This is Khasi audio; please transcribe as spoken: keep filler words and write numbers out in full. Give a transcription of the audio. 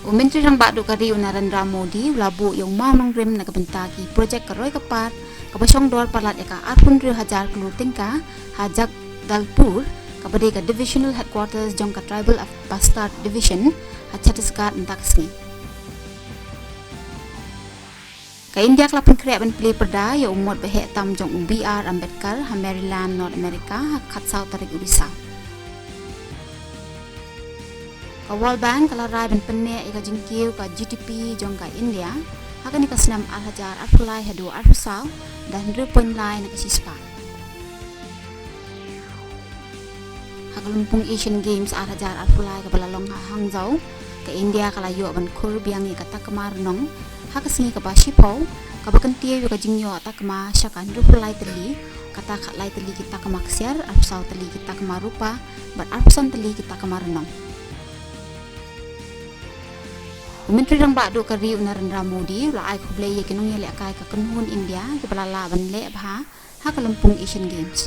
U Myntri Rangbah duh ka ri u Narendra Modi u la buh ïa u mawnongrim na ka bynta ki projek ka roi ka par kaba shong dor palat ïa ka arphew hajar klur tyngka ha Jagdalpur, kaba dei ka Divisional Headquarters jong ka Tribal Bastard Division ha Chhattisgarh mynta ka sngi. Ka India ka la pynkhreh ban plie pyrda ïa u mot ba heh tam jong u B R Ambedkar ha Maryland, North America ha ka khatsaw tarik u Risaw. Ka World Bank ka la rai ban pynneh ïa ka jingkiew ka G D P jong ka India ha kane ka snem ar hajar arphew lai haduh arphew saw da hynriew point lai na ka shispah. Ha ka lympung Asian Games ar hajar arphew lai kaba la long ha Hangzhou, ka India ka la ïoh ban khur biang ïa ka takma rnong ha ka sngi kaba shiphew, kaba kyntiew ïa ka jingïoh takma sha ka hynriewphew lai tylli, kata khatlai tylli ki takma ksiar, arphew saw tylli ki takma rupa bad arphew san tylli ki takma rnong. U Myntri Rangbah duh ka ri u Narendra Modi u la ai khublei ïa ki nongïalehkai ka kynhun India kiba la lah ban leh bha ha ka lympung Asian Games.